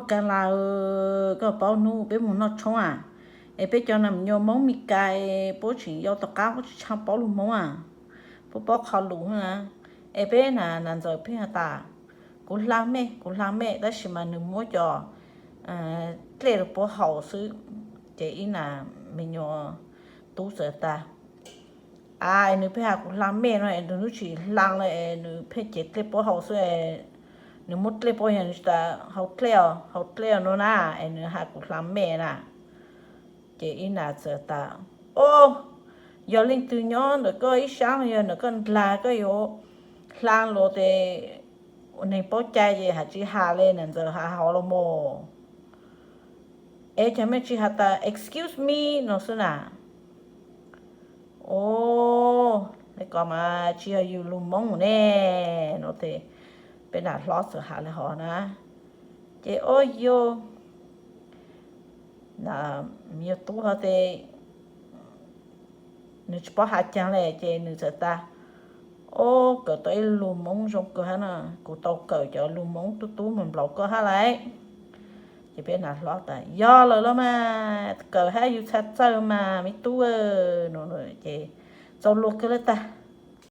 Kas las, koj paub hnub peb mus noj tshoob a, es peb cov nam nyuam Hmoob Mes Kas puab tseem yau tom qab puab tsis tshua paub lus Hmoob a, puab paub qho lus na. Es peb na, nas ntxawm pheej has tas, kuv hla mej, kuv hla mej, tab sis mas nws muab cov dlej rau puab haus xwb. Ces ib nas me nyuam tub txawm tas, a, es nws pheej has kuv hla mej no es nws twb tsis hla lawm es nws pheej cev dlej puab haus xwb. Nws muab dlej puab, yog nws tsis tas haus dlej os, haus dlej os no na, es nws has kuv hla mej na. Ces ib nas txawm tas, o, yog leej twg nyob ntawm koj ib sab, yog ntawm koj ndlag, koj yuav hla los ces neeg paub cai ces has tsis has li, nas ntxawm has hov los mus. Es cov mej tsis has tas excuse me no xwb na. O, li ko mas tsis yog yus lus Hmoob ne, no ces peb nas hlob txawm has li hov na. Ces o, yog, yog tub hov ces nws tsis paub has caag li ces nws txawm tas, o, kawm tau ib lus Hmoob zoo kawg hab no, kuv tau kawm cov lus Hmoob tub tub mus nplaum koj hab lauj. Ces peb nas hlob tas, yog lawm los mas, kawm hab yus txhaj txawj mas me tub. No ces txaus luag kawg li tag.